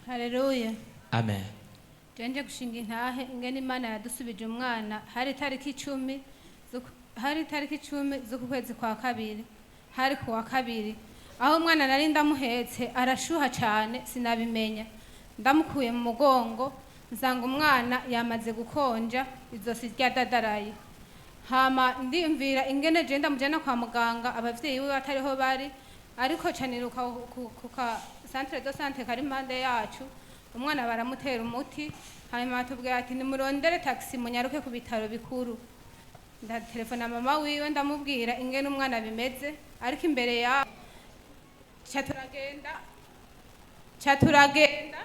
Haleluya. Amen. Jenje gushinga intahe ingene Imana yadusubije umwana. Hari itariki 10 z'ukwezi kwa kabiri, hari ku wa kabiri, aho umwana nari ndamuhetse arashuha cyane, sinabimenya. Ndamukuye mu mugongo nsanga umwana yamaze gukonja, izosi ryadadaraye. Hama ndiyumvira ingene je ndamujana kwa muganga, abavyeyi biwe batariho bari, ariko caniruka ku ka centre de santé kari impande yacu. Umwana baramutera umuti, hanyuma batubwira ati: "Nimurondere taxi, munyaruke ku bitaro bikuru." Ndatelefona mama wiwe, ndamubwira ingene umwana bimeze, ariko imbere ya ca turagenda.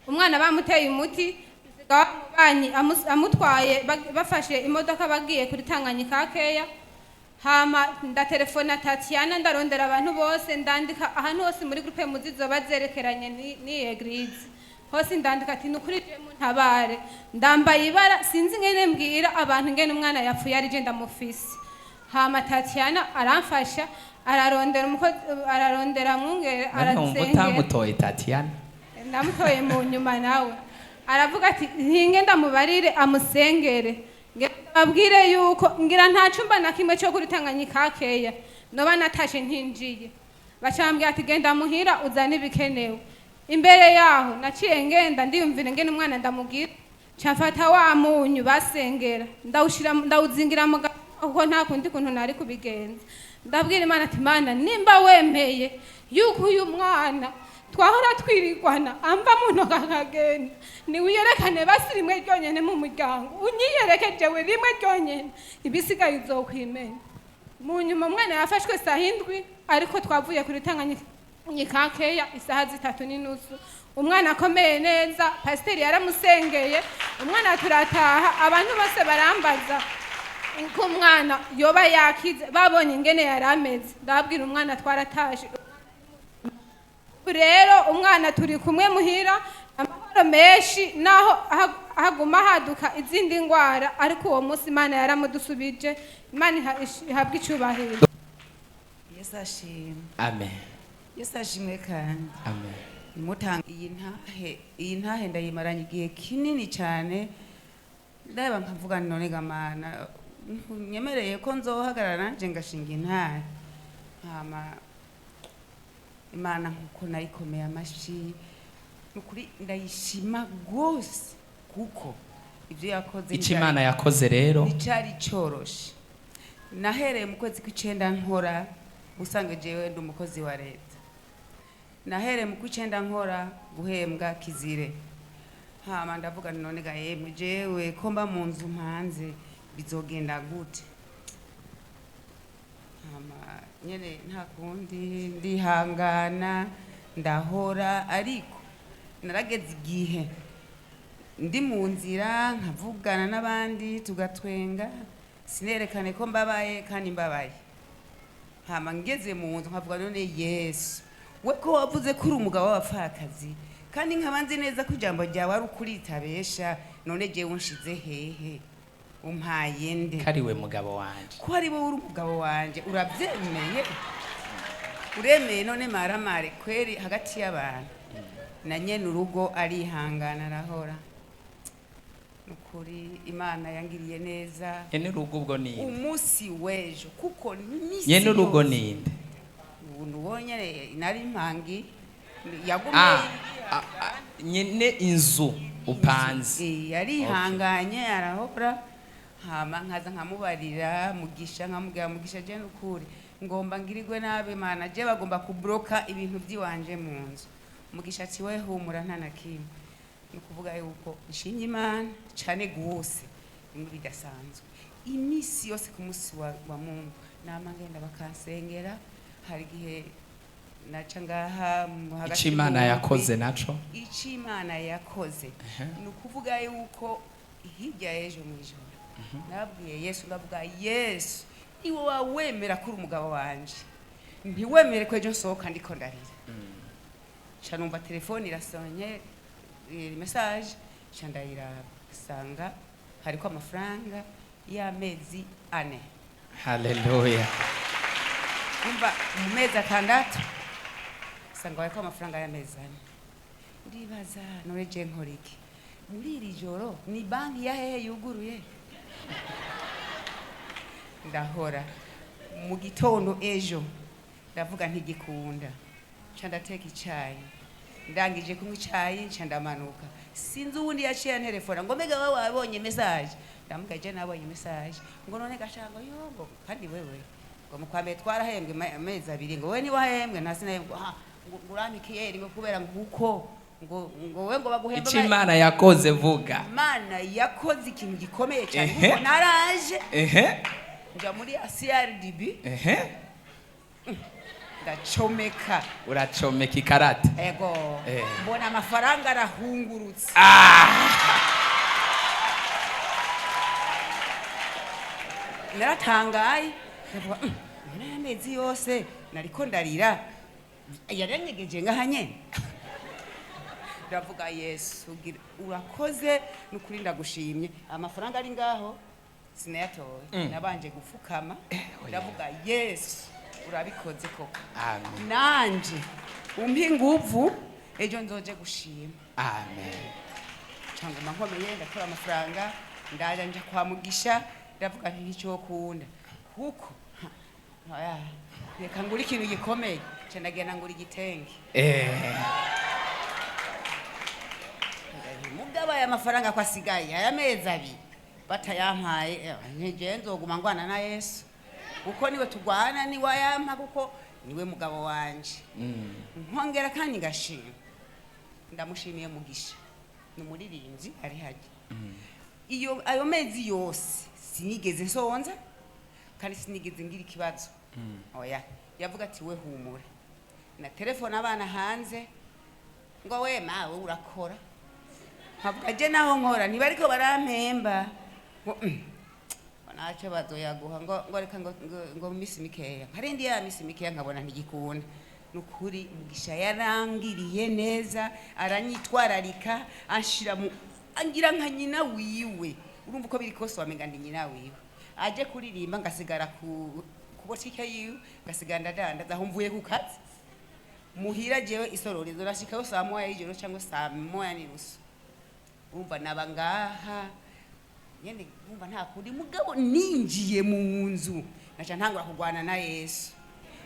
Umwana bamuteye umuti, nsiga wa mubanyi amutwaye, bafashe imodoka bagiye kuri Tanganyika keya. Hama ndatelefona Tatiana, ndarondera abantu bose, ndandika ahantu hose muri groupe muzizo bazerekeranye n'iyi église hose, ndandika ati: "Nukuri je muntabare, ndambaye ibara, sinzi ingene mbwira abantu ingene umwana yapfuye ari je ndamufise." Hama Tatiana aramfasha, ararondera umukozi, ararondera mwungere, None wumva arasengera. utamutoye Tatiana? Ndamutoye mu nyuma, nawe aravuga ati: "Ntinge ndamubarire amusengere." Babwire yuko ngira nta cumba na kimwe cyo kuri Tanganyika keya noba natashe ntinjiye. Bacambwira ati: "Genda muhira uzane ibikenewe." Imbere yaho naciye ngenda, ndiyumvira ngene umwana ndamubwira, camfata wa munyu basengera, ndawushira, ndawuzingira mu kuko nta kundi kuntu nari kubigenza. Ndabwira Imana ati: "Mana, nimba wemeye yuko uyu mwana twahora twirirwana amva mu ntoki akagenda, niwiyerekane basi rimwe ryonyene mu muryango, unyiyereke jewe rimwe ryonyene, ibisigaye uzokwimenya." Mu nyuma umwana yafashwe saha 7, ariko twavuye kuri Tanganyika keya isaha 3:30. Umwana akomeye neza, pasiteri yaramusengeye, umwana turataha. Abantu bose barambaza ko umwana yoba yakize, babonye ingene yari ameze. Ndababwira umwana twaratashe. Ubu rero umwana turi kumwe muhira, amahoro menshi, naho haguma haduka izindi ndwara, ariko uwo munsi Imana yaramudusubije. Imana ihabwe icubahiro. Yesu ashimwe. Amen. Yesu ashimwe kandi. Amen. Nimutanga iyi ntahe ndayimaranye igihe kinini cyane. Ndaba nkavuga: "None gamana nyemereye ko nzohagarara nanje ngashinga intahe." Hama Imana nkuko nayikomeye amashi, nukuri ndayishima rwose, kuko ibyo yakoze Icyo Imana yakoze rero nticari coroshe. Nahereye mu kwezi kw'icenda nkora, usanga jewe ndi umukozi wa leta. Nahereye mu kw'icenda nkora, guhembwa kizire. Hama ndavuga nti: "None ga yemwe, jewe ko mba mu nzu mpanze, bizogenda gute?" Hama nyene nta kundi, ndihangana, ndahora. Ariko narageze igihe ndi mu nzira nkavugana n'abandi, tugatwenga, sinerekane ko mbabaye kandi mbabaye. Hama ngeze mu nzu nkavuga: "None Yesu we, ko wavuze ko uri umugabo w'abapfakazi, kandi nkaba nzi neza ko ijambo ryawe ari ukuritabesha, none jewe unshize hehe? Umpaye nde?" Kariwe mugabo wanje. Ko ari wowe uri umugabo wanje, urabyemeye, uremeye. None maramare kweri hagati y'abantu na nyene urugo arihangana, arahora. Nukuri Imana yangiriye neza. Nyene urugo ubwo ninde? Umunsi w'ejo, kuko n'imisi Nyene urugo yose. ninde? Ubu uwo nyene nari mpangi yagumye. Ah, nyene inzu upanze. Yarihanganye, arahora. Hama nkaza nkamubarira Mugisha, nkamubwira: "Mugisha, je nukuri ngomba ngirirwe nabi Mana, je bagomba kubloka ibintu by'iwanje mu nzu." Mugisha ati: "We humura, nta na kimwe." Ni ukuvuga yuko nshimye Imana cane gose bimwe bidasanzwe. Iminsi yose ku munsi wa Mungu nama ngenda bakansengera. Hari igihe naca ngaha hagati Icyo Imana mu yakoze naco? Icyo Imana yakoze, ni ukuvuga yuko hirya y'ejo mu ijoro nabwiye Yesu, ndavuga: "Yesu, niwe wawemera ko uri umugabo wanje, ntiwemere ko ejo nsohoka ndiko ndarira." Nca numva telefone irasonye, message, nca ndayiraba, sanga hariko amafaranga y'amezi 4. Haleluya. Umva, mu mezi 6 usanga hariko amafaranga y'amezi 4. Ndibaza none je nkora iki muri iri joro? Ni banki ya hehe yuguruye? Ndahora. Mu gitondo ejo ndavuga ntigikunda, nca ndateka icayi. Ndangije kunywa icayi, nca ndamanuka. Sinzi uwundi yaciye antelefona ngo: "Mbega wowe wabonye message?" Ndamuga: "Je nabonye message." Ngo: "None gashango yongo kandi wewe ngo mu kwa mbere twarahembwe amezi 2, ngo wewe niwahembwe?" Nta sinahembwe. "Ah, ngo uramikiyeri ngo kubera nguko ngo wewe ngo baguhemba." Icyo Imana yakoze, vuga. Imana yakoze ikintu gikomeye cyane, kuko naraje nja muri CRDB, ndacomeka. Uracomeka ikarata. Ego. Mbona amafaranga arahungurutse. Naratangaye, ndavuga: "None aya mezi yose nariko ndarira yaranyegeje ngaha nyene?" Ndavuga: "Yesu urakoze, nukuri ndagushimye." Amafaranga ari ngaho sinayatoye, nabanje gupfukama. Ndavuga: "Yesu, urabikoze koko." Amen. Nanje umpe inguvu, ejo nzoje gushima. Amen. Canguma nkomeye, ndakora amafaranga, ndaja nja kwa Mugisha. Ndavuga nti nticyokunda kuko ha, oya, reka ngura ikintu gikomeye. Nca ndagenda ngura igitenge. Mugabo aya mafaranga ko asigaye aya mezi 2 batayampaye, nteje nzoguma ngwana na Yesu, kuko niwe tugwana, niwe ayampa, kuko niwe mugabo wanje. Nkongera kandi ngashima, ndamushimiye Mugisha, ni umuririmbyi ari hajya. Iyo ayo mezi yose sinigeze nsonza kandi sinigeze ngira ikibazo, oya. Yavuga ati: "We humura." Na telefone abana hanze ngo: "We mawe urakora?" Nkavuga: "Je naho nkora ntibariko barampemba." Ngo: ngo ntacyo bazoyaguha." Ngo reka ngo misi mikeya, nkarindi ya misi mikeya, nkabona ntigikunda. Nukuri Mugisha yarangiriye neza, aranyitwararika, anshira mu angira nka nyina wiwe. Urumva uko biri kose wamenga ndi nyina wiwe. Aje kuririmba ngasigara ku botike yiwe, ngasigara ndadandaza aho mvuye ku kazi muhira. Jewe isororezo nashikayo saa 1 y'ijoro cyangwa saa 1:30. Urumva naba ngaha nyene, urumva nta kundi. Mugabo ninjiye mu nzu naca ntangura kurwana na Yesu.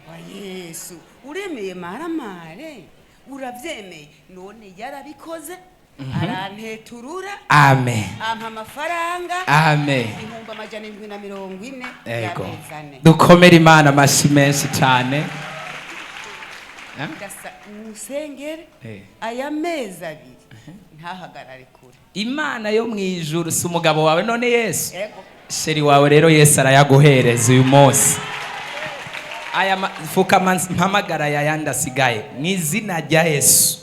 Wa Yesu, uremeye maramare, uravyemeye none. Yarabikoze, aranteturura, Amen. ampa amafaranga Amen. 740,000 Ego. y'amezi 4. Dukomere Imana amashyi menshi cyane. Ndasa musengere aya mezi 2 ntahagarare kure. Imana yo mu ijuru si umugabo wawe none Yesu? Ego. Chéri wawe rero Yesu arayaguhereza uyu munsi. Aya fukama mpamagara yayandi asigaye mu izina rya Yesu.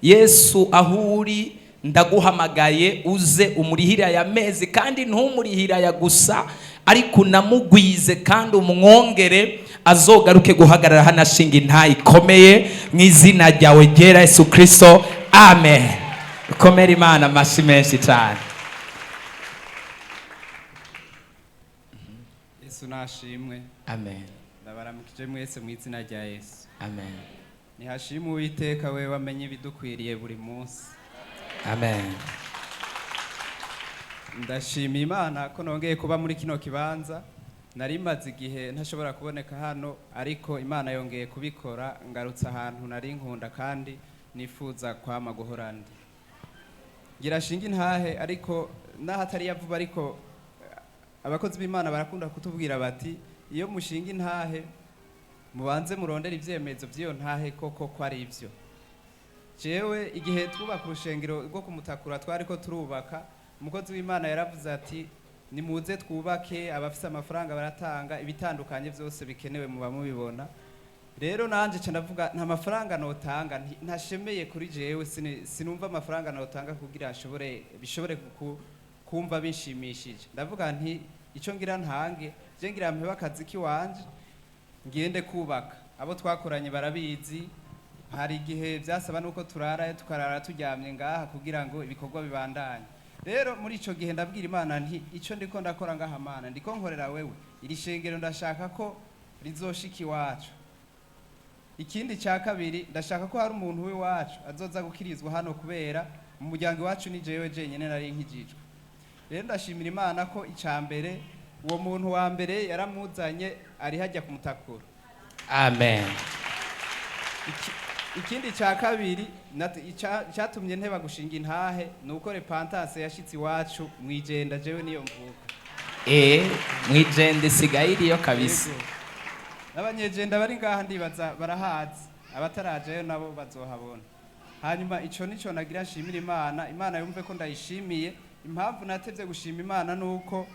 Yesu, aho uri ndaguhamagaye, uze umurihire aya mezi, kandi ntumurihire aya gusa, ariko unamugwize kandi umwongere, azogaruke guhagarara hano ashinga intayi ikomeye mu izina ryawe ryera Yesu Kirisito, amen. Ukomere Imana amashyi menshi cyane. Yesu nashimwe. Amen. Ndabaramukije mwese mu izina rya Yesu. Amen. Nihashimwe Uwiteka, we wamenye ibidukwiriye buri munsi. Amen. Ndashimiye Imana ko nongeye kuba muri kino kibanza. Nari maze igihe ntashobora kuboneka hano, ariko Imana yongeye kubikora, ngarutse ahantu nari nkunda kandi nifuza kwama guhora ndi. Ngira shinga intahe, ariko naho atari yavuba, ariko abakozi b'Imana barakunda kutubwira bati: "Iyo mushinga intahe, mubanze murondere ibyemezo by'iyo ntahe koko ko ari ibyo." Jewe igihe twubaka urushengero rwo kumutakura, twari ko turubaka, umukozi w'Imana yaravuze ati: "Nimuze twubake, abafise amafaranga baratanga, ibitandukanye byose bikenewe muba mubibona." Rero nanje nca ndavuga: nta mafaranga notanga, ntashemeye kuri jewe, sinumva amafaranga notanga kugira nshobore bishobore kumva binshimishije. Ndavuga nti: "Ico ngira ntange, je ngira mpebe akazi kiwanje ngende kubaka." Abo twakoranye barabizi, hari igihe byasaba nuko turara, tukarara turyamye ngaha kugira ngo ibikorwa bibandanye. Rero muri ico gihe ndabwira Imana nti: "Ico ndiko ndakora ngaha, Mana, ndiko nkorera wewe. Iri shengero ndashaka ko rizoshika iwacu." Ikindi cya kabiri, ndashaka ko hari umuntu w'iwacu azoza gukirizwa hano, kubera mu muryango iwacu ni jewe jenyine nari nkijijwe. Rero ndashimira Imana ko icya mbere uwo muntu wa mbere yaramuzanye, ari hajya kumutakura. Amen. Ikindi cya kabiri cyatumye nteba gushinga intahe ni uko repentance yashitse iwacu mwijenda, jewe niyo mvuka. Mwijenda isigaye iriyo kabisa. Yego. N'abanyejenda bari ngaha ndibaza barahazi, abatarajayo nabo bazohabona. Hanyuma ico nico nagira nshimira Imana. Imana yumve ko ndayishimiye. Impamvu natevye gushima Imana nuko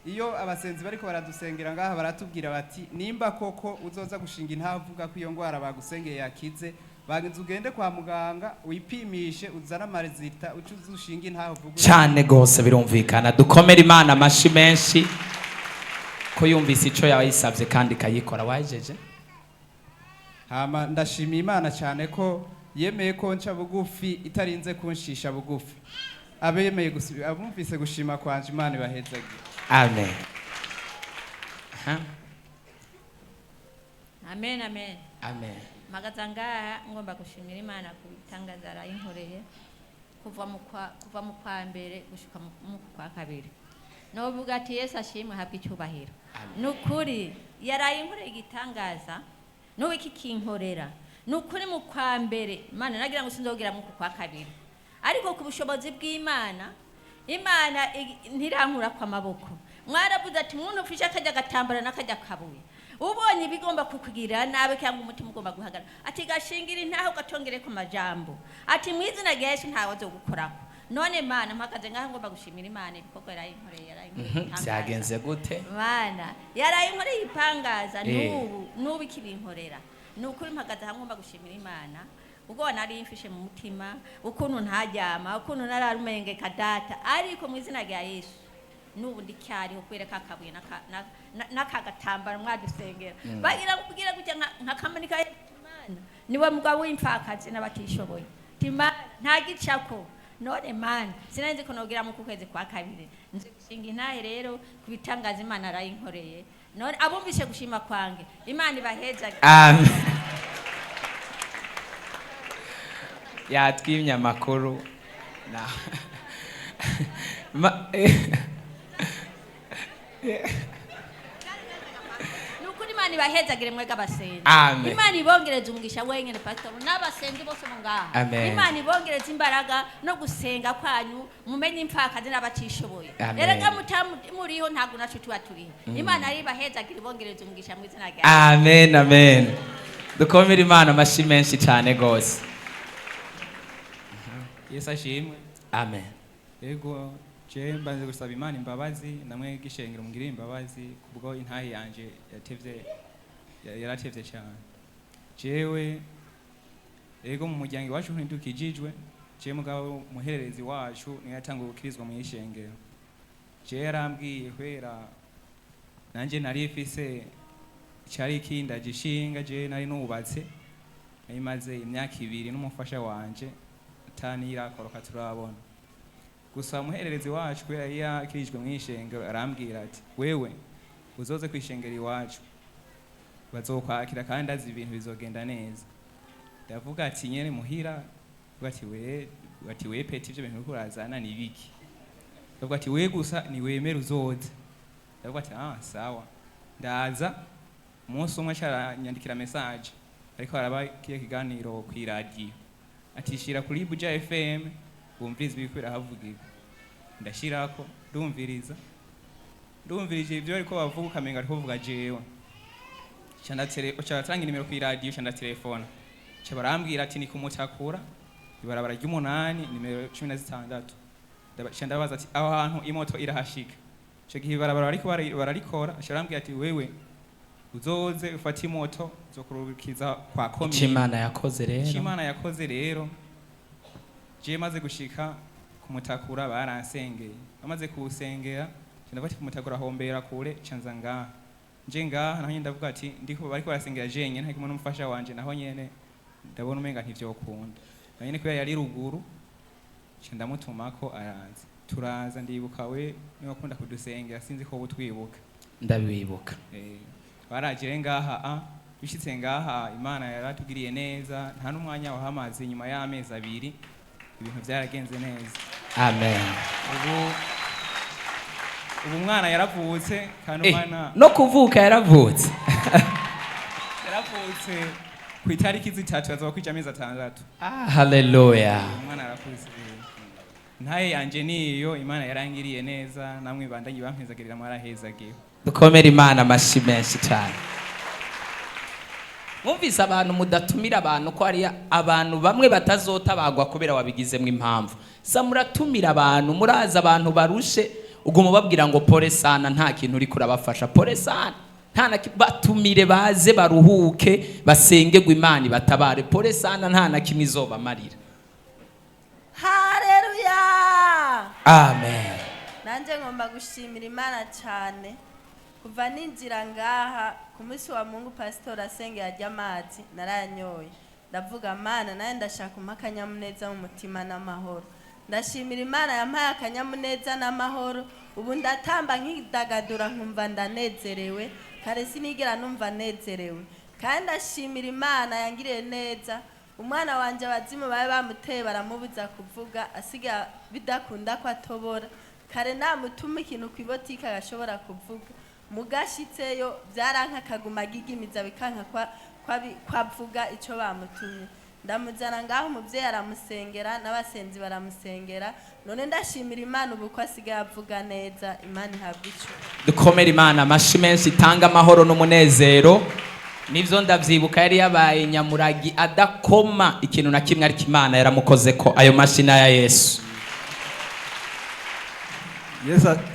iyo abasenzi bariko baradusengera ngaha baratubwira bati: "Nimba koko uzoza gushinga intahe uvuga ko iyo ngwara bagusengeye yakize, banza ugende kwa muganga wipimishe, uzane ama résultats, uce uza ushinga intahe uvuga." Cyane gose, birumvikana. Dukomere Imana amashi menshi ko yumvise ico yayisabye kandi ikayikora. Wajeje? Hama ndashimiye Imana cyane ko yemeye ko nca bugufi itarinze kunshisha bugufi. Abemeye abumvise gushima kwanje, Imana ibahezagire. Amen. Aha. Amen, amen. Amen. Mpagaze ngaha ngomba gushimira Imana ku bitangaza yarayinkoreye kuva mu kwa mbere gushika mu kwa kabiri. Novuga ati: "Yesu ashimwe, habwe icyubahiro." Amen. Ni ukuri yarayinkoreye igitangaza, n'ubu iki kinkorera. Ni ukuri mu kwa mbere Imana nagira ngo sinzogera mu kwa kabiri, ariko ku bushobozi bw'Imana, Imana ntirankura kw'amaboko. Mwaravuze ati: "Muntu ufishe akajya gatambara n'akajya kabuye, ubonye ibigomba kukugirira nabi cyangwa umutima ugomba guhagarara, ati gashingira intahe ugatongere ku majambo, ati mu izina rya Yesu ntawe azogukorako." None Mana, mpagaze ngaho ngomba gushimira Imana ibikorwa yarayinkoreye, yarayinkoreye ibitangaza. Byagenze gute? Mana yarayinkoreye ipangaza. N'ubu ikibinkorera. Ni ukuri mpagaze aho ngomba gushimira Imana ubwo nari mfishe mu mutima, ukuntu ntaryama, ukuntu nararumengeka data, ariko mu izina rya Yesu n'ubu ndicyariho kubera ka kabuye n'aka gatambaro mwadusengera. Bagira kugira gutya nkakamanika. Imana niwe mugabo w'imfakazi n'abatishoboye. Ati: "Mana ntagicako." None Mana, sinari nzi ko nogera mu kwezi kwa kabiri nzi gushinga intahe. Rero ku bitangaza Imana arayinkoreye. None abumvise gushima kwange, Imana ibaheza. Amen. Yatwimye amakuru na Ni ukuri Imana ibahezagire mwega abasenzi. Amen. Imana ibongereze umugisha wenyine, pastor, n'abasenzi bose mu ngaha. Amen. Imana ibongereze imbaraga no gusenga kwanyu, mumenye imfakazi n'abatishoboye. Amen. Erega muriho ntabwo naco tuba turiho. Imana ibahezagire, ibongereze umugisha mu izina rya Amen, amen. Dukomere Imana amashyi menshi cyane rwose. Yesu ashimwe. Amen. Ego, je mbanze gusaba Imana imbabazi, namwe gishengero mungirire imbabazi kubwo intahe yanje yatevye, yaratevye cyane. Jewe ego, mu muryango iwacu ntidukijijwe. Je mugabo muhererezi wacu niwe yatanguye gukirizwa mu ishengero. Je yarambwiye kwera nanje nari mfise icari kindaje ishinga. Je nari nubatse, nari maze imyaka 2 n'umufasha wanje atanirakoroka turabona. Gusa umuhererezi wacu kubera yari yakirijwe mu ishengero arambwira ati: "Wewe uzoze kwishengera iwacu, bazokwakira kandi azi ibintu bizogenda neza." Ndavuga ati nyene muhira, ndavuga ati: "We," ati: "We petit, ivyo bintu uriko urazana ni biki?" Ndavuga ati: "We gusa niwemere uzoze." Ndavuga ati: "Ah, sawa, ndaza." Umunsi umwe acaranyandikira message, ariko araba kiye kiganiro kw'iradiyo, ati: "Shira kuri Buja FM wumvirize ibiriko birahavugirwa." Ndashirako ndumviriza, ndumvirije ibyo bariko bavuga, ukamenga ariko bavuga jewe. Ca batanga inimero kw'iradiyo, ca ndatelefona, ca barambwira ati: "Ni kumutakura, ibarabara ry'umunani, nimero 16." Ca ndabaza ati: "Aho hantu imoto irahashika?" Ico gihe ibarabara bariko bararikora. Ca barambwira ati: "Wewe uzoze ufate imoto, uzokurukiza kwa Icyo komine." Imana yakoze rero. Icyo Imana yakoze rero, je maze gushika kumutakura baransengeye. Bamaze kuwusengera, nca ndavuga ati kumutakura hombera kure, ca nza ngaha. Nje ngaha naho nyene ndavuga ati ndiko bariko barasengera jenyene ntari kumwe n'umufasha wanje, naho nyene ndabona umenga ntivyokunda, naho nyene kubera yari ruguru, nca ndamutumako araza, turaza. Ndibuka we niwe akunda kudusengera, sinzi ko utwibuka. Ndabibuka. Baraje ngaha a Bishitse ngaha, Imana yaratugiriye neza, nta n'umwanya wahamaze, inyuma y'amezi 2 ibintu byaragenze neza. Amen. Ubu umwana yaravutse kandi umwana No kuvuka yaravutse. Yaravutse ku itariki 3, azoba kwija amezi 6. Ah, haleluya. Umwana arakuze. Ntaye yanje niyo, Imana yarangiriye neza, namwe bandanye bampezagirira, mwarahezagiwe. Dukomere Imana amashyi menshi cyane. Mwumvise abantu mudatumira abantu ko hari abantu bamwe batazotabagwa kubera wabigizemo impamvu. Sa muratumira abantu, muraza abantu barushe, uguma ubabwira ngo pole sana, nta kintu uri kurabafasha. Pole sana, nta na batumire baze baruhuke, basengerwe, Imana ibatabare. Pole sana, nta na kimwe izobamarira. Hareruya! Amen. Nanjye ngomba gushimira Imana cyane. Kuva ninjira ngaha ku munsi wa Mungu, pasitori asengeye ajya amazi narayanyoye, ndavuga: "Mana, nawe ndashaka umpa akanyamuneza mu mutima n'amahoro." Ndashimira Imana yampaye akanyamuneza n'amahoro. Ubu ndatamba nkidagadura, nkumva ndanezerewe. Kare sinigera numva nezerewe. Kandi ndashimira Imana yangiriye neza. Umwana wanjye abazimu bari bamuteye, baramubuza kuvuga, asigaye bidakunda ko atobora. Kare namutuma ikintu ku ibotike agashobora kuvuga, mugashitseyo byaranka, akaguma agigimiza, bikanka ko avuga icyo bamutumye. Ndamuzana ngaho, umubyeyi aramusengera n'abasenzi baramusengera. None ndashimira Imana ubu ko asigaye avuga neza. Imana ihabwa icyo. Dukomere Imana amashyi menshi itanga amahoro n'umunezero. Nibyo, ndabyibuka yari yabaye nyamuragi, adakoma ikintu na kimwe, ariko Imana yaramukoze ko. Ayo mashyi ya Yesu.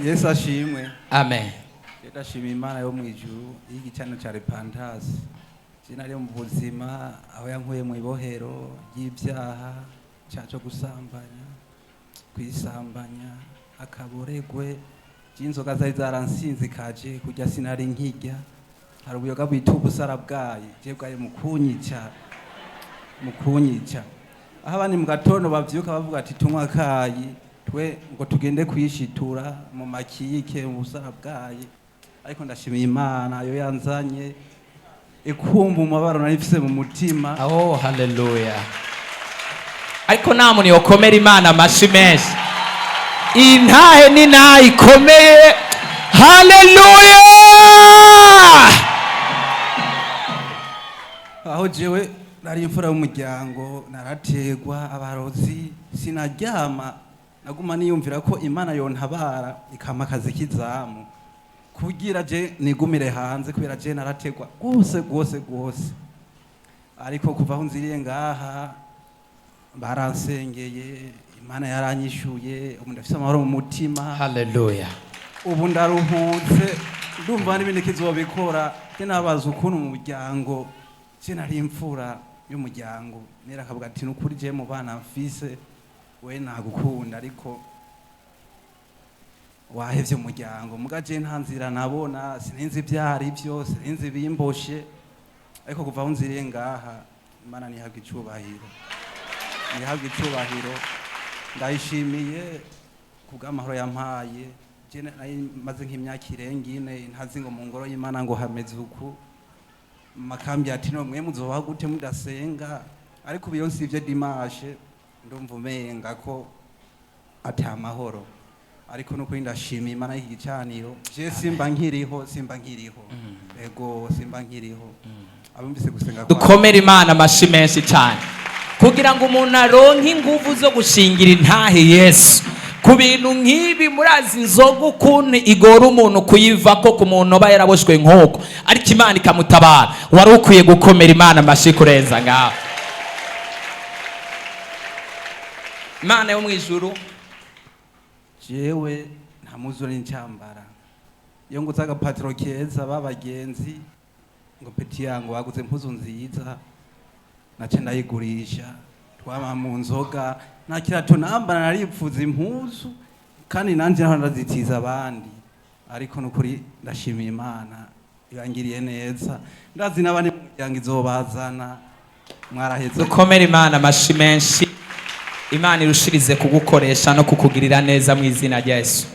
Yesu ashimwe. Amen. Ndashima Imana yo mu ijuru y'igicaniro cya Repentance. Izina mu buzima, aho yankuye mu ibohero ry'ibyaha, cyaha cyo gusambanya, kwisambanya, akaboregwe by'inzoga zari zaransinzikaje kujya sinari nkijya. Hari ubuyoga bwita ubusara bwayi, je bwari mu kunyica, mu kunyica. Aho abandi mu gatondo bavyuka bavuga ati tunywa akayi, twe ngo tugende kwishitura mu makiyike mu busara bwayi. Ariko ndashimiye Imana yo yanzanye, ikumva umubabaro nari mfise mu mutima. Oh, haleluya! Ariko nta muntu yokomera Imana amashyi menshi? Intahe n'intahe ikomeye. Haleluya! Aho jewe nari imfura y'umuryango, narategwa abarozi, sinaryama, naguma niyumvira ko Imana yontabara ikampa akazi k'izamu kugira je nigumire hanze, kubera je narategwa rwose rwose rwose. Ariko kuva aho nziriye ngaha, baransengeye, Imana yaranyishuye, ubu ndafise amahoro mu mutima. Haleluya. Ubu ndaruhutse, ndumva n'ibindi kizobikora. Je nabaza ukuntu mu muryango je nari imfura y'umuryango, nera akavuga ati nukuri je mu bana mfise we nagukunda, ariko wahevye umuryango. Muga je nta nzira nabona, sinzi ibyo ari byo, sinzi ibimboshe. Ariko kuva aho nziriye ngaha, Imana nihabwa icubahiro, nihabwa icubahiro. Ndayishimiye kubw'amahoro yampaye. Je nari maze nk'imyaka irenga 4 ntazi ngo mu ngoro y'Imana ngo hameze uku. Makambi ati no mwe muzobaho gute mudasenga? Ariko ubu iyo nsivye dimanche ndumva umenga ko ati amahoro. Ariko nukuri ndashima Imana y'iki gicaniro. Je simba nkiriho, simba nkiriho, ego simba nkiriho. Abumvise gusenga kwa Dukomere Imana amashyi menshi cyane. Kugira ngo umuntu aronke ingufu zo gushingira intahe Yesu ku bintu nk'ibi, murazi inzoga ukuntu igora umuntu kuyivako, ku muntu aba yaraboshwe nk'uko, ariko Imana ikamutabara. Wari ukwiye gukomera Imana amashyi kurenza ngaho. Imana yo mu ijuru. Jewe nta muzure n'icyambara. Iyo nguze agapatiro keza, babagenzi ngo petit yango waguze impuzu nziza, nace ndayigurisha. Twama mu nzoga, nta kirato nambara, naripfuza impuzu kandi nanje naho ndazitiza abandi. Ariko nukuri ndashimiye Imana ibangiriye neza, ndazi n'abandi mu muryango izobazana. Mwaraheze. Dukomere Imana amashyi menshi. Imana irushirize kugukoresha no kukugirira neza mu izina rya Yesu.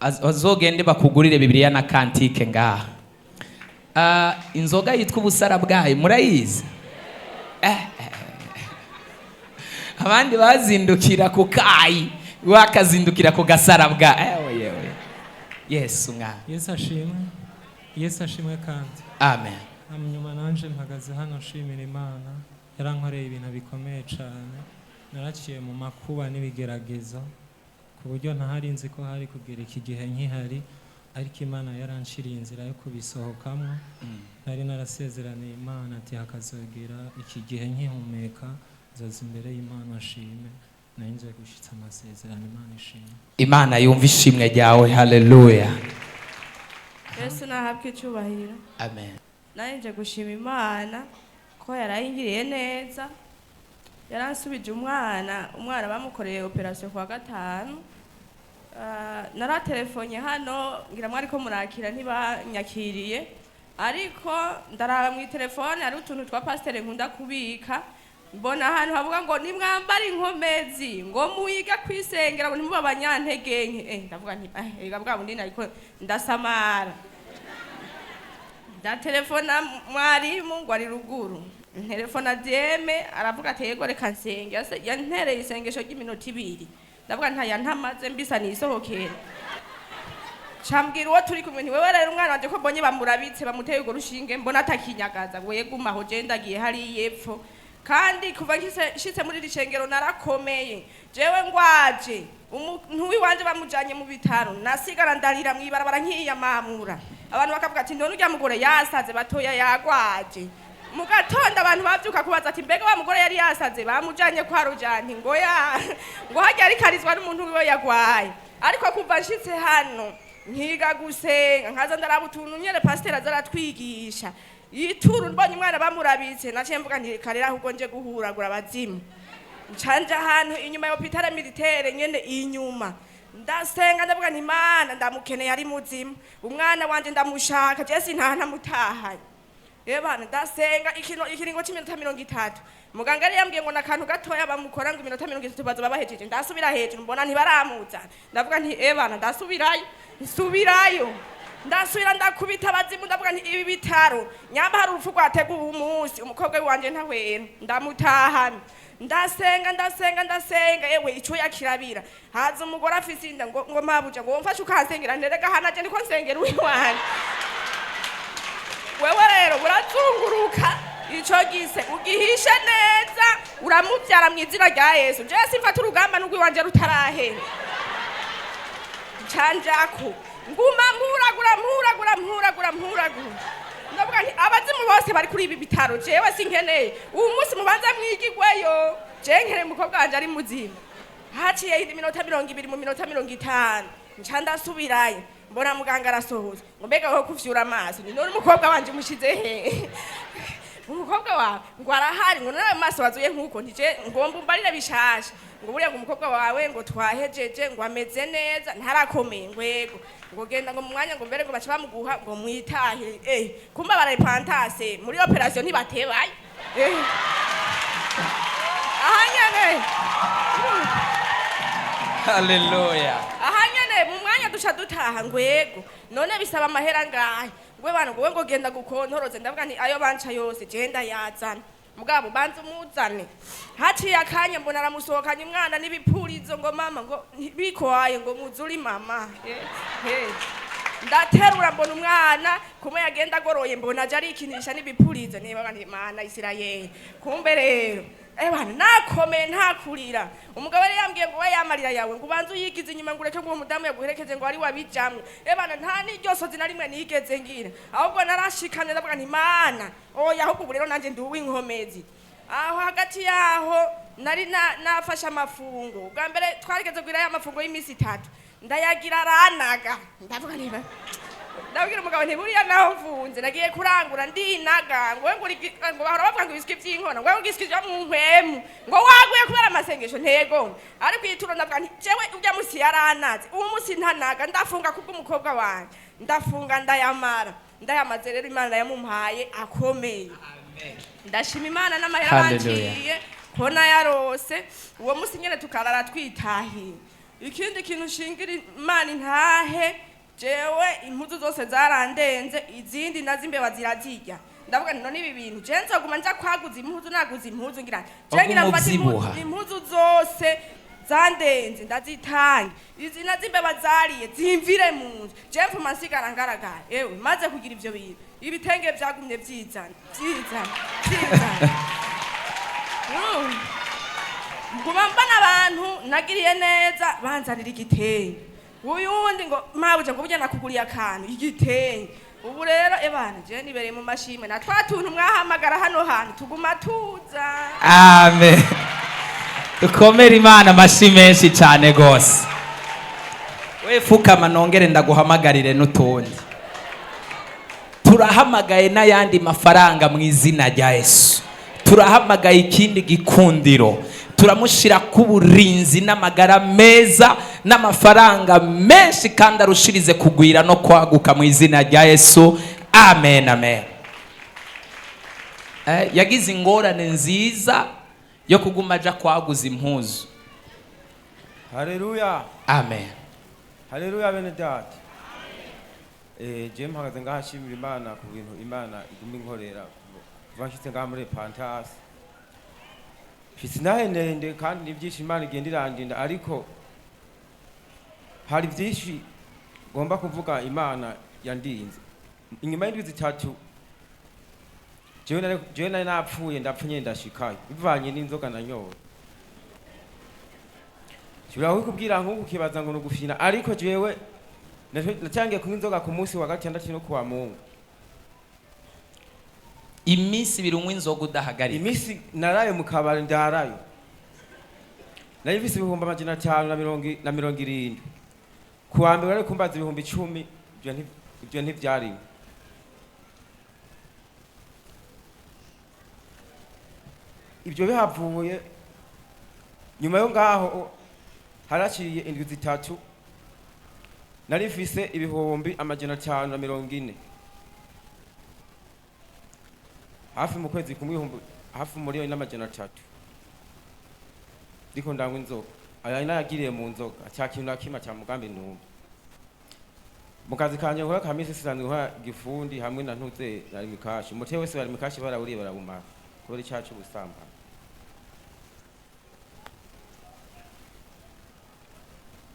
Bazogende bakugurire Bibiliya na cantique ngaha. Inzoga yitwa ubusara bwayo murayizi? Abandi bazindukira ku kayi, wakazindukira ku gasara bwa yewe. Yesu mwana. Yesu ashimwe. Yesu ashimwe kandi. Amen. Hanyuma nanje mpagaze hano nshimira Imana, yarankoreye ibintu bikomeye cyane. Naraciye mu makuba n'ibigeragezo ku buryo ntahari nzi ko hari kugera iki gihe nkihari, ariko Imana yaranshiriye inzira yo kubisohokamo. Nari narasezeraniye Imana ati hakazogera iki gihe nkihumeka nzoza imbere y'Imana nshime. Nari ngiye gushitsa amasezerano. Imana ishimwe. Imana yumva ishimwe ryawe. Haleluya. Yesu nahabwe icyubahiro. Amen. Nanjye gushima Imana ko yarayingiriye neza, yaransubije umwana. Umwana bamukoreye operasiyo kuwa gatanu. Naratelefonnye hano ngira mwari ko murakira, ntibanyakiriye, ariko ndaraba mu telefone hari utuntu twa pasiteri nkunda kubika, mbona ahantu havuga ngo nimwambare inkomezi, ngo muyiga kwisengera, ngo ntimube abanyantege nke. Ndavuga nti erega bwa bundi nariko ndasamara. Ndatelefona mwarimu ngo ari ruguru, ntelefona Deme, aravuga ati yego reka nsenge. Yantereye isengesho ry'iminota 2, ndavuga ntaya ntamaze mbisa nisohokera. Cambwira uwo turi kumwe nti wewe rero umwana wanje ko mbonye bamurabitse bamuteye urwo rushinge mbona atakinyagaza, ngo yeguma aho je ndagiye hariya epfo. Kandi kuva nshitse muri iri shengero narakomeye. Jewe ngwaje umuntu w'iwanje bamujanye mu bitaro, nasigara ndarira mw'ibarabara nkiyamamura, abantu bakavuga ati none urya mugore yasaze, batoya yagwaje. Mu gatondo abantu bavyuka kubaza ati mbega wa mugore yari yasaze bamujanye kwa Rujanti, ngo ya ngo harya arikarizwa n'umuntu wiwe yagwaye. Ariko kuva nshitse hano nkiga gusenga, nkaza ndaraba utuntu nyene pasiteri aza aratwigisha, ituru mbonye umwana bamurabitse, naciye mvuga nti reka rero ahubwo nje guhuragura abazimu. Ncanje ahantu inyuma ya hôpital militaire nyene inyuma, ndasenga, ndavuga nti Imana ndamukeneye ari muzima, umwana wanje ndamushaka, je sintaha ntamutahanye. Ebana ndasenga ikiringo cy'iminota 30. Muganga yari yambwiye ngo nakantu gatoya bamukora, ngo iminota 30 bazoba bahejeje. Ndasubira hejuru mbona ntibaramuzana, ndavuga nti ebana ndasubirayo, nsubirayo, ndasubira ndakubita abazimu, ndavuga nti ibi bitaro nyamba hari urupfu rwateguwe umunsi, umukobwa wanje ntahwera, ndamutahana. Ndasenga, ndasenga, ndasenga, ewe icuya kirabira. Haza umugore afise inda ngo mabuja, ngo womfashe ukansengera. Nterega hanaje ndiko nsengera uwiwanje, wewe rero urazunguruka ico gise ugihishe neza, uramuvyara mu izina rya Yesu. Jewe simfata urugamba n'urwiwanje rutarahera. Ncanjako nguma mpuragura, mpuragura, mpuragura, mpuragura, ndavuga nti abazimu bose bari kuri ibi bitaro jewe sinkeneye, uwu munsi mubanza mwigigweyo, jewe nkeneye umukobwa wanje ari muzima. Haciye iminota 20, mu minota 50 nca ndasubirayo, mbona muganga arasohoza ngo mbega wowe kuvyura amaso, ni none umukobwa wanje umushize hehe? Umukobwa wawe ngo arahari, ngo none amaso wazuye nkuko ntije ngomba umbarire bishasha, ngo buriya ngo umukobwa wawe ngo twahejeje, ngo ameze neza ntarakomeye, ngo yego, ngo genda, ngo mu mwanya ngo mbere ngo baca bamuguha ngo mwitahire. Kumba barayipantase muri operation ntibatebaye. Aha nyene. Haleluya. Aha nyene mu mwanya duca dutaha, ngo yego, none bisaba amahera ngahe? Ngwe bana ngo genda gukontoroze. Ndavuga nti ayo banca yose je ndayazana, mugabo banza umuzane. Haciye akanya mbona aramusohokanye umwana n'ibipurizo, ngo mama, ngo bikowaye, ngo muzuri mama. Ndaterura mbona umwana kumwe yagenda agoroye, mbona aje arikinisha n'ibipurizo, niba nti Mana Isirayeli, kumbe rero ebana nakomeye ntakurira. Umugabo yari yambwiye ngo we yamarira yawe ngo ubanze uyigize inyuma, ngo ureke ngo uwo mudamu yaguherekeje ngo ari wabijamwe. Ebana nta n'iryo sozi na rimwe nigeze ngira, ahubwo narashikamye, ndavuga nti Mana oya, ahubwo ubu rero nanjye ndi uw'inkomezi. Aho hagati yaho nari nafashe amafungo ubwa mbere, twarigeze kugira ya mafungo y'iminsi 3, ndayagira aranaga. Ndavuga niba ndabwira umugabo nti buriya naho mfunze nagiye kurangura ndinaga, ngo ngo ngo bahora bavuga ngo ibiswi by'inkono, ngo ngo iswi byo mu nkwemu, ngo waguye kubera amasengesho ntego. Ariko ituro ndavuga nti jewe urya musi yaranaze, uwo musi ntanaga, ndafunga kubw'umukobwa wanje, ndafunga ndayamara. Ndayamaze rero Imana yamumpaye akomeye. Ndashima Imana n'amahera Hallelujah. banciye ko nayarose uwo musi nyene tukarara twitahiye. Ikindi kintu nshingira Imana intahe Jewe impuzu zose zarandenze, izindi nazo imbeba zirazirya. Ndavuga nti none ibi bintu je nzoguma nja kwaguza impuzu, naguza impuzu ngira je ngira Waguma mfate impuzu, uvyibuha. Impuzu zose zandenze ndazitanga, izi nazo imbeba zariye zimvire mu nzu, je mfuma nsigara ngaragara. Ewe, maze kugira ivyo bintu, ibitenge vyagumye vyizana vyizana vyizana. Nguma mbona abantu nagiriye neza banzanira igitenge, uyundi ngo mabuja ngo burya nakuguriye akantu igitenge. Ubu rero ebana je nibereye mu mashimwe, na twa tuntu mwahamagara hano hantu tuguma tuza. Amen. Dukomere Imana amashyi menshi cyane gose. We fukama nongere ndaguhamagarire n'utundi. Turahamagaye n'ayandi mafaranga mu izina rya Yesu. Turahamagaye ikindi gikundiro. Turamushira ku burinzi n'amagara meza n'amafaranga menshi kandi arushirize kugwira no kwaguka mu izina rya Yesu. Amen, amen. Yagize ingorane nziza yo kuguma aja kwaguza impuzu. Haleluya. Amen. Haleluya bene data. Je mpagaze ngaha nshimira Imana ku bintu Imana iguma inkorera kuva nshitse ngaha muri Pantas. Mfise intahe ndende kandi ni byinshi Imana igenda irandinda, ariko hari byinshi ngomba kuvuga Imana yandinze. Inyuma y'indwi zitatu jewe nari napfuye, ndapfa nyene ndashikayo bivanye n'inzoga nanyoye. Nshobora kukubwira nk'uku ukibaza ngo ni ugufyina, ariko jewe natangiye kunywa inzoga ku munsi wa gatandatu no kuwa Mungu. Iminsi ibiri unywa inzoga udahagarika. Iminsi naraye mu kabari ndarayo. Nari mfise 570,000. Ku wa mbere bari kumbaza 10,000, ivyo ntivyariwe. Ivyo bihavuye nyuma yo ngaho haraciye indwi zitatu nari mfise 540,000. Hafi mu kwezi kumwe ibihumbi hafi 1,300,000. Ndiko ndanywa inzoga. Aya nayagiriye mu nzoga, ata kintu na kimwe ca mugambi numva. Mu kazi kanje nkora ka misi sisanzwe nkora gifundi hamwe na ntuze na rimikashi. Umutwe wese wa rimikashi barawuriye barawumara kubera icaha c'ubusambanyi.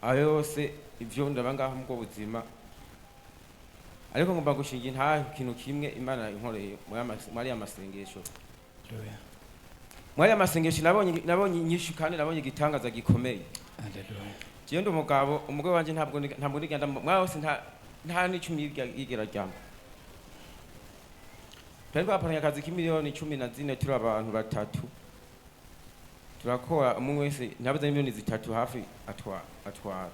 Ayo yose ivyo ndaba ngaho mu bwo buzima. Ariko ngomba gushinga intahe ikintu kimwe Imana inkoreye muri aya masengesho. Haleluya. Muri aya masengesho nabonye inyishu kandi nabonye igitangaza gikomeye. Haleluya. Jewe ndi umugabo, umugore wanje ntabwo nigenda mwa hose nta n'icumi yigera ryama. Twari twakoranye akazi k'imiliyoni 14 turi abantu batatu. Turakora umwe wese ntabuze miliyoni 3 hafi atwara.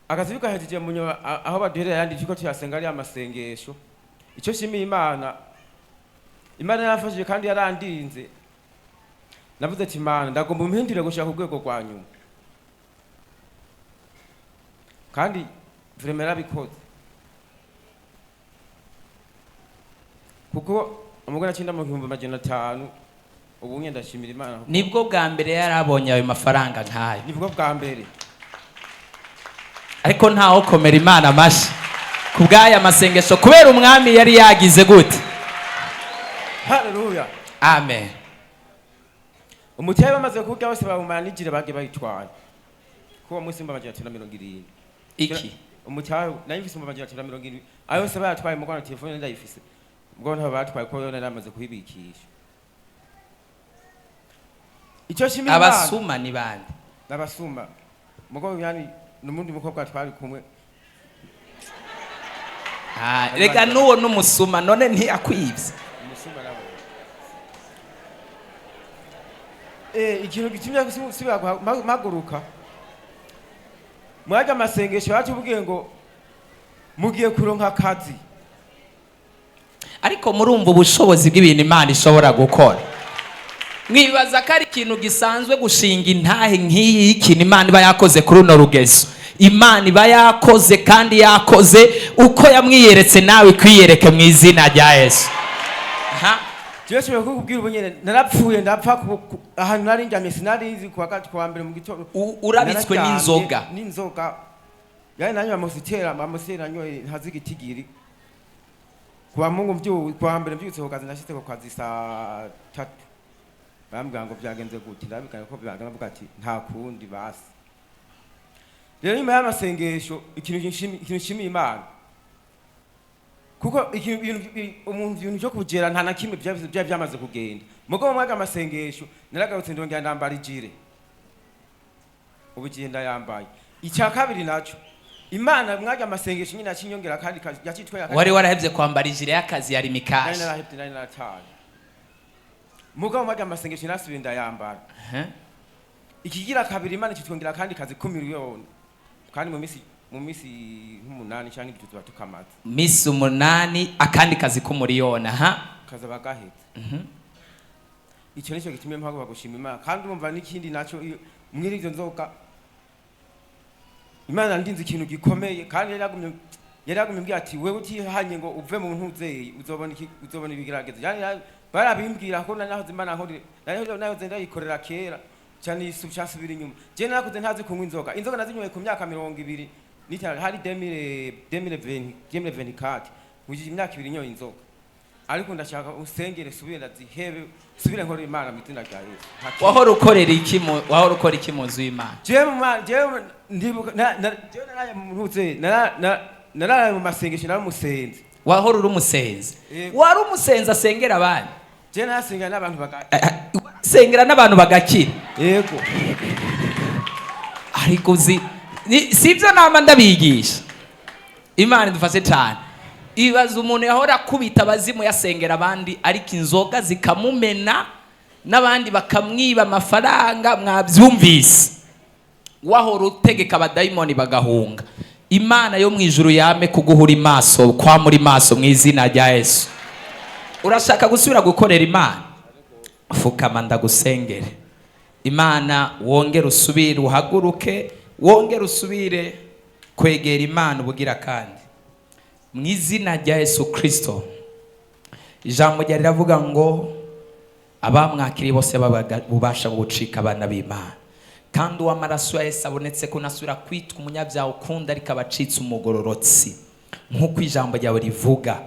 Akazi gahejeje mu nyuma aho baduherera yandi turiko tuyasenga ari amasengesho. Ico shimiye Imana, Imana yarafashije kandi yarandinze. Navuze ati Imana ndagomba umpindure gushika ku rwego rwa nyuma. Kandi vraiment yarabikoze. Kuko umugore acinda mu 500,000, ubu nye ndashimira Imana kuko Nibwo bwa mbere yarabonye ayo mafaranga nkayo. Nibwo bwa mbere. Ariko ntaho komera Imana amashi kubw'aya masengesho kubera umwami yari yagize gute. Haleluya. Amen. Umuteye bamaze kurya bose bawumanijire bagiye bayitwara. Kuwa munsi mba majana 970. Iki? Umuteye nari mfise mba majana 970. Ayo yose bayatwaye mu Rwanda, telefone ndayifise. Ubwo ntabwo batwaye ko yone namaze kuhibikisha. Icyo shimira Imana. Abasuma ni bande? N'abasuma. Mugo yani numundi mukobwa twari kumwe. Rega nuwo numusuma none ntiyakwivye. Umusuma nabo. Ikintu gitumye gusubira maguruka. Mwaje amasengesho batubwiye ngo mugiye kuronka akazi. Ariko murumva ubushobozi bw'ibintu Imana ishobora gukora. Mwibaza ko ari ikintu gisanzwe gushinga intahe nk'iyi y'ikintu Imana iba yakoze kuri runo rugezo. Imana iba yakoze kandi yakoze uko yamwiyeretse nawe ikwiyereke mu izina rya Yesu. Aha. Jewe nshobora kukubwira ubu nyene narapfuye ndapfa ahantu nari ndyamye sinari nzi kuwa gatatu kuwa mbere mu gitondo. Urabitswe Nararyamye n'inzoga. N'inzoga. Yani nanywa amusitera nanyoye ntazigitigiri. Kwa Mungu mvyu kwa mbere mbyutse ku kazi, ndashitse ku kazi saa 3, bambwira ngo byagenze gute? Ndabikana ko byagenze, bavuga ati nta kundi basi. Rero nyuma y'amasengesho, ikintu nshimiye Imana, kuko ikintu umuntu ibintu byo kugera nta na kimwe byari byamaze kugenda. Mugo mu mwaka amasengesho naragarutse, ndongera ndambara ijire, ubu igihe ndayambaye. Icya kabiri naco, Imana mwaka amasengesho nyine yacinyongera kandi yacitwa. Wari warahevye kwambara ijire y'akazi yari Nari mikashi? Narahevye, nari narataye. Mugabo mwaka amasengesho nasubiye ndayambara. Ikigira kabiri, Imana kitwongera kandi kazi 10 miliyoni, kandi mu misi nk'umunani cyangwa ibyo tuba tukamaze. Misi 8 akandi kazi k'umuriyoni, aha. Kazaba gahetse. Icyo nicyo gitumye mpaguka gushima Imana. Kandi urumva n'ikindi naco, mwiri izo nzoga Imana ndinze ikintu gikomeye, kandi yari yagumye mbwira ati wewe utihanye ngo uve mu ntuzeye uzobona iki, uzobona ibigeragezo. Yani barabimbwira ko nahoze Imana nkorera, nahoze ndayikorera kera cyane, cyasubira inyuma. Je narakuze ntazi kunywa inzoga. Inzoga nazinyoye ku myaka 25, hari 2020, 2024, mujije imyaka 2 nyoye inzoga. Ariko ndashaka usengere subire ndazihebe, subire nkorera Imana mu izina rya Yesu. Nta kindi. Wahora ukora iki mu nzu y'Imana? Jewe ndibuka jewe naraye mu ntuze, naraye mu masengesho, nari umusenzi. Wahora uri umusenzi? Yego. Wari umusenzi asengera abandi? Jewe narasengera n'abantu baga Sengera n'abantu bagakira? Yego. Ariko uzi sibyo nama ndabigisha. Imana idufashe cyane. Ibaza umuntu yahora akubita abazimu, yasengera abandi, ariko inzoga zikamumena n'abandi bakamwiba amafaranga. Mwabyumvise, wahora utegeka abadayimoni bagahunga. Imana yo mu ijuru yame kuguhura maso kwa muri maso mu izina rya Yesu. Urashaka gusubira gukorera Imana? Fukama ndagusengere. Imana wongere usubire uhaguruke, wongere usubire kwegera Imana ubugira kandi mu izina rya Yesu Kirisito. Ijambo rya riravuga ngo abamwakiriye bose babaga bubasha gucika abana b'Imana, kandi uw'amaraso ya Yesu abonetse ko nasubira kwitwa umunyabyaha ukundi, ariko abacitse umugororotsi nk'uko ijambo ryawe rivuga.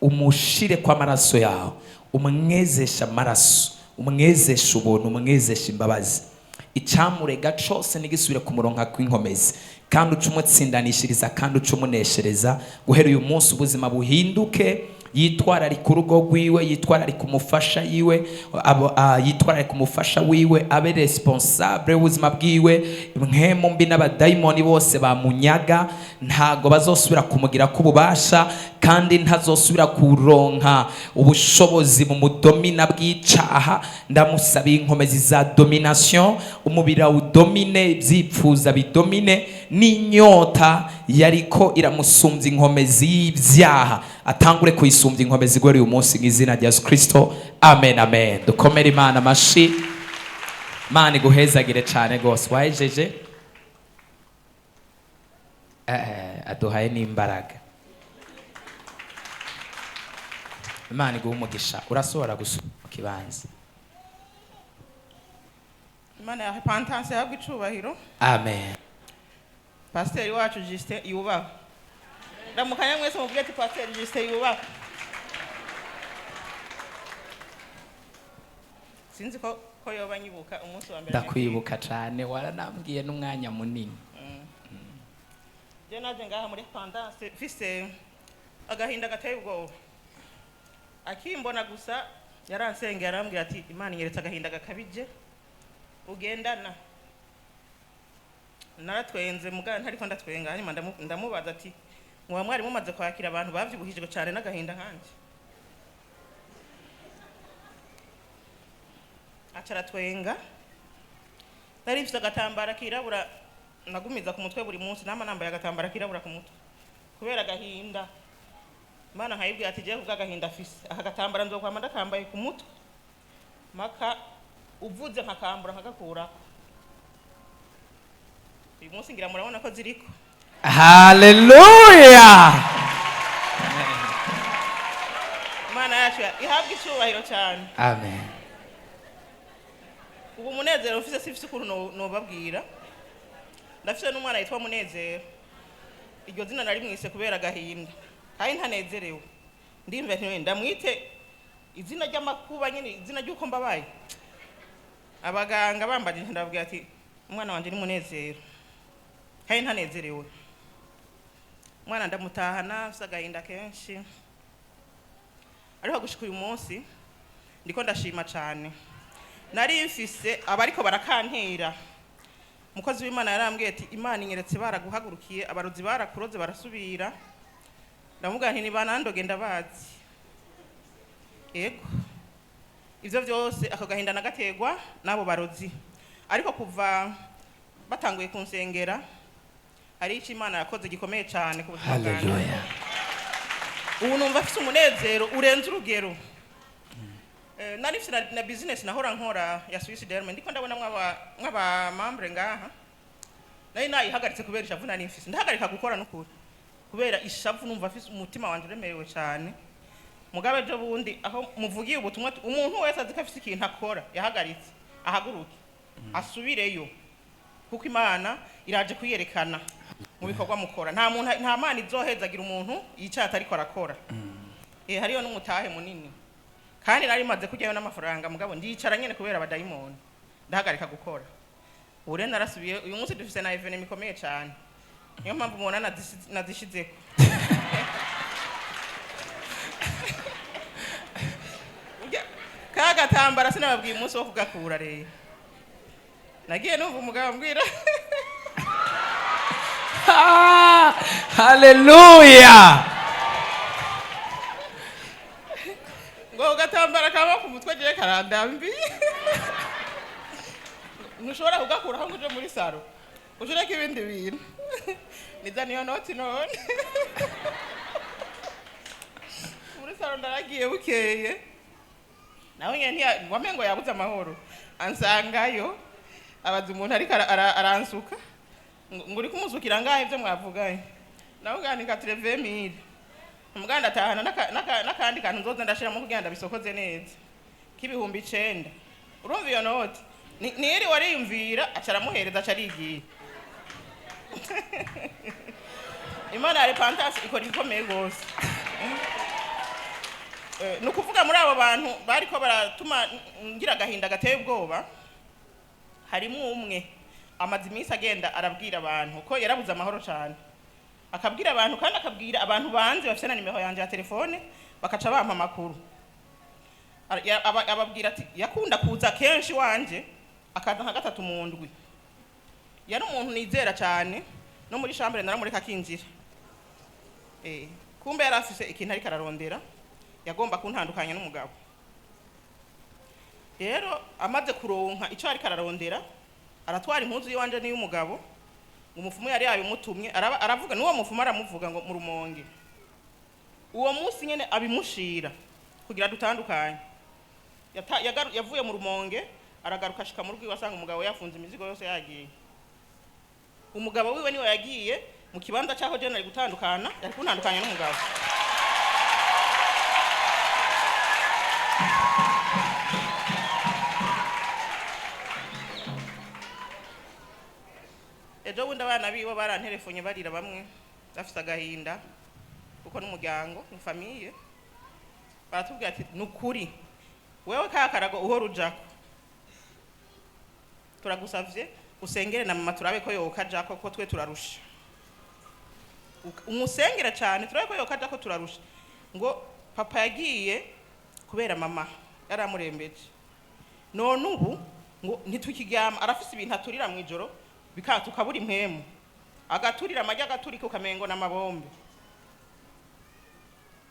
Umushire kw'amaraso yawe, umwezeshe amaraso, umwezeshe ubuntu, umwezeshe imbabazi. Icyamurega cose ntigisubire ku murongo kw'inkomezi, kandi uce umutsindanishiriza, kandi uce umuneshereza. Guhera uyu munsi ubuzima buhinduke, yitwararika urugo rwiwe, yitwararika umufasha yiwe, yitwararika umufasha wiwe, abe responsable w'ubuzima bwiwe. Mpwemu mbi n'abadayimoni bose bamunyaga ntago bazosubira kumugira k'ububasha, kandi ntazosubira kuronka ubushobozi mu mudomina bw'icaha. Ndamusabiye inkomezi za domination, umubiri awudomine, ibyipfuza bidomine, n'inyota yariko iramusumbya inkomezi y'ibyaha atangure kuyisumbya inkomezi guhera uyu munsi mu izina rya Yesu Kristo. Amen, amen. Dukomere Imana amashi. Imana iguhezagire cyane rwose. Wahejeje? Aduhaye n'imbaraga. Imana iguhe umugisha. Urasohora gusubira mu kibanza. Imana ya Repentance yahabwa icubahiro. Amen. Pasiteri wacu Justin yubahwe. Ndamukanya mwese mubwire ati pasiteri Justin yubahwe. Sinzi ko yoba nyibuka umunsi wa mbere. Ndakwibuka cyane, waranambwiye n'umwanya munini. Je naje ngaha muri Repentance mfise agahinda gateye ubwoba. Akimbona gusa yaransengera, arambwira ati Imana inyeretse agahinda gakabije ugendana. Naratwenze mugana ntariko ndatwenga. Hanyuma ndamubaza ati muba mwari mumaze kwakira abantu bavyibuhijwe cane n'agahinda nkanje? Aca aratwenga. Nari mfise agatambara kirabura nagumiza ku mutwe buri munsi, nama nambaye agatambara kirabura ku mutwe kubera agahinda. Imana nkayibwira ati jewe kubwa agahinda afise aka gatambara nzokwama ndakambaye ku mutwe maka uvuze nkakambura nkagakurako. Uyu munsi ngira murabona ko ziriko. Haleluya! Imana yacu ihabwe icyubahiro cyane. Amen. Ubu umunezero mfise sifise ukuntu nobabwira. Ndafise n'umwana yitwa Munezero. Iryo zina narimwise kubera agahinda kandi ntanezerewe. Ndimva nti ndamwite izina ry'amakuba nyine, izina ry'uko mbabaye. Abaganga bambajije, ndababwira ati umwana wanje ni Munezero, kandi ntanezerewe. Umwana ndamutahana afise agahinda kenshi, ariko gushika uyu munsi ndiko ndashima cane. Nari mfise abariko barakantera. Umukozi w'Imana yarambwiye ati Imana inyeretse baraguhagurukiye, abarozi barakuroze barasubira. Ndamubwira nti nibanandoge ndabazi. Yego, ivyo vyose ako gahinda nagaterwa n'abo barozi, ariko kuva batanguye kunsengera hari icyo Imana yakoze gikomeye cyane ku buzima bwanjye. Haleluya. Ubu numva afise umunezero urenze urugero. Nari mfise na business nahora nkora ya Swiss Derm, ndiko ndabona mwaba membre ngaha. Nari nayihagaritse kubera ishavu nari mfise, ndahagarika gukora n'ukuri kubera ishavu, numva afise umutima wanje uremerewe cyane. Mugabe ejo bundi aho muvugiye ubutumwa, umuntu wese azi ko afise ikintu akora yahagaritse ahaguruke asubireyo, kuko Imana iraje kuyerekana mu bikorwa mukora. Nta muntu, nta Mana izohezagira umuntu yicaye atariko arakora. Hariyo n'umutahe munini kandi nari maze kujyayo n'amafaranga, mugabo ndicara nyene kubera abadayimoni, ndahagarika gukora. Ubu rero narasubiye. Uyu munsi dufise na événement ikomeye cyane, niyo mpamvu mubona nazishizeko. Ka gatambara sinababwiye umunsi wo kugakura. Rero nagiye numva umugabo ambwira Ah, haleluya. Ngo gatambara kaba ku mutwe jewe karandambi, ntushobora kugakuraho ngo uje muri salon ushireko ibindi bintu. Niza niyo noti none muri salon ndaragiye. Bukeye nawe nyene wamengo yabuze amahoro, ansangayo abaza umuntu ariko aransuka ngo uri kumusukira ngahe ibyo mwavuganye? Nawe uganika 80 000. Umuganda atahana n'akandi kantu nzoza ndashiramo kugira ngo ndabisokoze neza k'ibihumbi 9. Urumva iyo noti niri wariyumvira, aca aramuhereza, aca arigiye. Imana ya Repentance ikora ibikomeye rwose. Ni ukuvuga muri abo bantu bariko baratuma ngira agahinda gateye ubwoba, harimo umwe amaze iminsi agenda arabwira abantu ko yarabuze amahoro cyane, akabwira abantu kandi akabwira abantu banze bafite na nimero yanjye ya telefone, bakaca bampa amakuru. Ababwira ati yakunda kuza kenshi wanje, akaza nka gatatu mu ndwi. Yari umuntu nizera cyane, no muri chambre naramureka akinjira. Kumbe yari afise ikintu ariko ararondera, yagomba kuntandukanya n'umugabo. Rero amaze kuronka icyo ariko ararondera, aratwara impuzu y'iwanje n'iy'umugabo. Umufumu yari yabimutumye, aravuga n'uwo mufumu, aramuvuga ngo mu Rumonge uwo munsi nyene abimushira kugira dutandukanye. Yavuye mu Rumonge aragaruka, ashika mu rugo iwe asanga umugabo yafunze imizigo yose yagiye. Umugabo wiwe niwe yagiye mu kibanza cyaho je nari gutandukana, yari kuntandukanya n'umugabo. Ejo bundi abana biwe baranterefonye barira, bamwe bafise agahinda kuko n'umuryango ni famille. Baratubwira ati nukuri wewe ka karago uhora ujako, turagusavye usengere na mama turabe ko yokajako, ko twe turarusha. Umusengere cyane turabe ko yokajako, turarusha. Ngo papa yagiye kubera mama yaramurembeje, none ubu ngo ntitukiryama, arafise ibintu aturira mu ijoro bikaba tukabura impwemu, agaturira amagi agaturika ukamengo n'amabombe.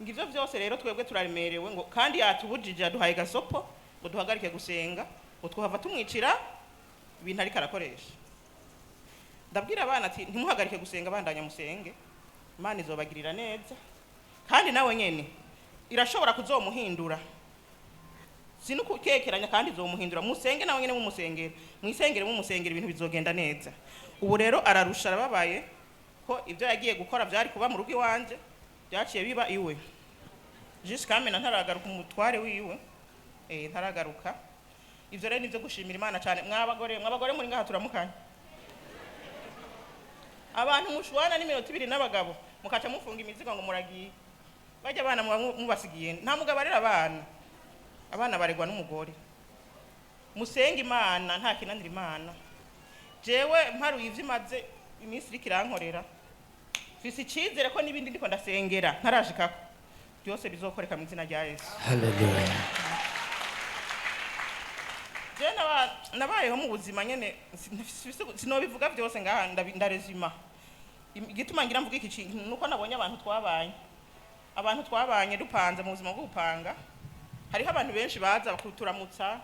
Ngo ivyo vyose rero twebwe turaremerewe, ngo kandi yatubujije, yaduhaye gasopo ngo duhagarike gusenga, ngo twahava tumwicira ibintu ariko arakoresha. Ndabwira abana ati ntimuhagarike gusenga, bandanya musenge, Imana izobagirira neza kandi nawe nyene irashobora kuzomuhindura, sinukukekeranya, kandi izomuhindura. Musenge nawe nyene mumusengere, mwisengere mumusengere, ibintu bizogenda neza. Ubu rero ararusha, arababaye ko ibyo yagiye gukora byari kuba mu rugo iwanje byaciye biba iwe. Jusqu'à maintenant ntaragaruka umutware wiwe, ntaragaruka. Ivyo rero nivyo gushimira Imana cyane. Mwabagore, mwabagore muri ngaha, turamukanye. Abantu mushwana n'iminota 2 n'abagabo mukaca mufunga imizigo ngo muragiye, bajya abana muba mubasigiye. Nta mugabo arera abana, abana baregwa n'umugore. Musenge Imana, nta kinanira Imana. Jewe mparuye ivyo imaze iminsi iriko irankorera, mfise icizere ko n'ibindi ndiko ndasengera ntarashikako byose bizokoreka mu izina rya Yesu. Haleluya. Je nabayeho mu buzima nyene sinobivuga byose ngaha, ndarezima. Igituma ngira mvuga iki kintu nuko nabonye abantu twabanye dupanze mu buzima bwo gupanga. Hariho abantu benshi baza bakuturamutsa,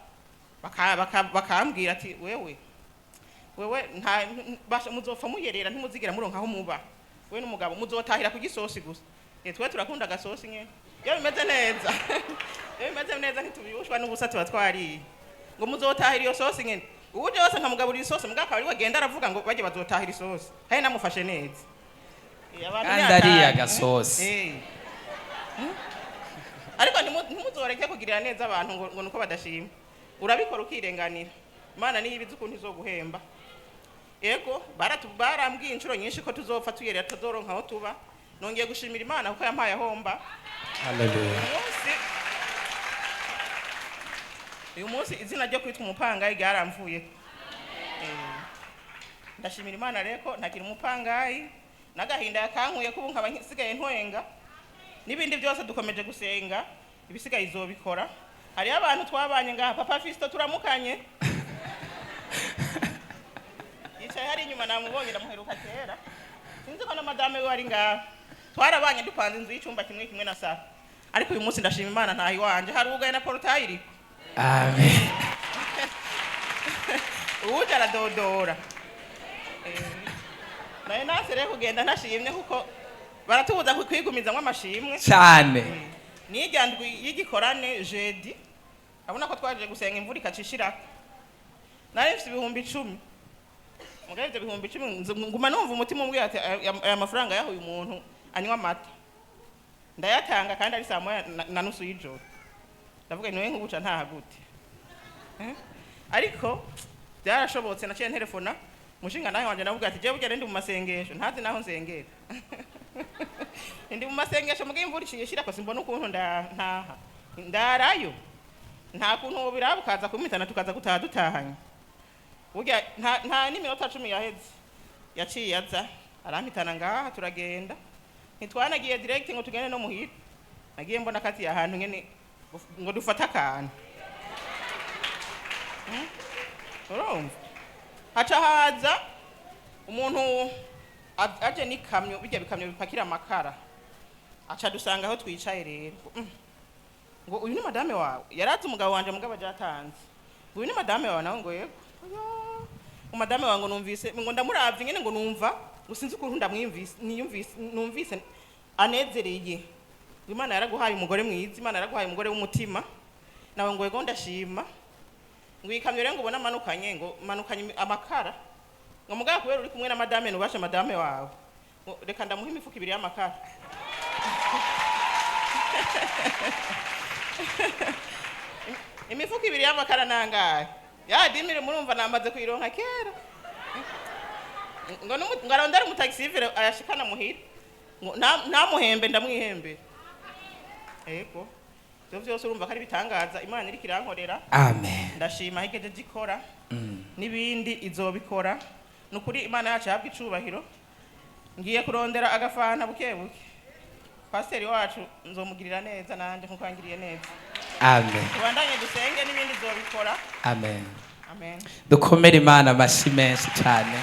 bakambwira ati: "Wewe, wewe, nta basha, muzopfa muyerera, ntimuzigera muronka aho muba, we n'umugabo muzotahira ku gisosi gusa." Twe turakunda agasosi nyene iyo bimeze neza. Iyo bimeze neza ntitubiyushwa n'ubusa, tuba twariye. Ngo muzotahira iyo sosi nyene. Uwuje wese nkamugaburira isosi, mugabo akaba ariwe agenda aravuga ngo bajye bazotahira isosi, hari namufashe neza. Abantu Kandi ni ariye hatari. agasosi. Ariko ntimuzoreke kugirira neza abantu ngo nuko badashima. Urabikora ukirenganira, Imana niyo ibizi ukuntu izoguhemba. Ego, barambwiye inshuro nyinshi ko tuzopfa tuyerera, tuzoronka aho tuba. Nongeye gushimira Imana kuko yampaye ahomba. Haleluya. Uyu munsi izina ryo kwitwa umupangayi ryaramvuye. Ndashimira Imana rero ko ntakiri umupangayi, n'agahinda yakankuye ko ubu nkaba nsigaye ntwenga. N'ibindi byose dukomeje gusenga, ibisigaye izobikora. Hariho abantu twabanye ngaha, Papa Fisto turamukanye, yicaye hari inyuma, namubonye, ndamuheruka kera. Sinzi ko na madame we ari ngaha. Twarabanye dupanze inzu y'icyumba kimwe kimwe na saro, ariko uyu munsi ndashima Imana, ntaho iwanje harugaye na portail iriko. Amen. Uwuje aradodora. Nayo nase rero kugenda ntashimye, kuko baratubuza kwigumizamwo amashimwe. Cyane. Nirya ndwi y'igikorane jeudi, abona ko twaje gusenga imvura ikacishirako, nari mfite 10,000. Mugabo ivyo 10,000 nguma numva umutima umbwira ati: "Aya mafaranga yahuye umuntu anywa amata." Ndayatanga kandi ari saa moya na nusu y'ijoro. Ndavuga niwe nkubuca ntaha gute? Eh? Ariko byarashobotse. Naciye ntelefona umushinga nawe wanje, navuga ati: "Jewe burya ndi mu masengesho." Ntazi naho nsengera. Ndi mu masengesho, muga imvura iciye ishirako, simbona ukuntu ntaha, ndarayo. Nta kuntu wobiraba ukaza kumpitana tukaza gutaha dutahanye? Burya nta n'iminota 10 yaheze, yaciye aza arampitana ngaha, turagenda. Ntitwanagiye direct ngo tugende no muhira. Nagiye mbona kati ahantu nyene ngo dufate akantu. Urumva haca haza umuntu aje n'ikamyo, bijya bikamyo bipakira amakara, aca dusanga aho twicaye rero. Ngo: "Uyu ni madame wawe?" Yarazi umugabo wanje, mugabo aje atanze. Ngo: "Uyu ni madame wawe?" Nawe ngo: "Yego." "Oya, madame wawe." Ngo numvise ngo ndamuravye nyene, ngo numva ngo sinzi ukuntu ndamwimvise, niyumvise, numvise anezereye. Ngo: "Imana yaraguhaye umugore mwiza, Imana yaraguhaye umugore w'umutima." Nawe ngo: "Yego, ndashima." Ngo: "Ikamyo rero ngo ubona manukanye, ngo manukanye amakara, ngo mugabo kubera uri kumwe na madame, nubashe madame wawe, ngo reka ndamuha imifuko 2 y'amakara." Imifuko 2 y'amakara nangahe? Ya 10,000. Murumva namaze kuyironka kera. Ngo ngo arondere umutaxivire ayashikana muhira, ngo ntamuhembe, ndamwihembera. Ego, ivyo vyose urumva ko ari ibitangaza Imana iriko irankorera. Amen. Ndashima aho igejeje ikora, n'ibindi izobikora. Ni ukuri Imana yacu yahabwa icubahiro. Ngiye kurondera agafanta buke buke. Pasiteri wacu nzomugirira neza nanje nkuko yangiriye neza. Amen. Tubandanye dusenge, n'ibindi izobikora. Amen. Amen. Dukomere Imana amashyi menshi cyane.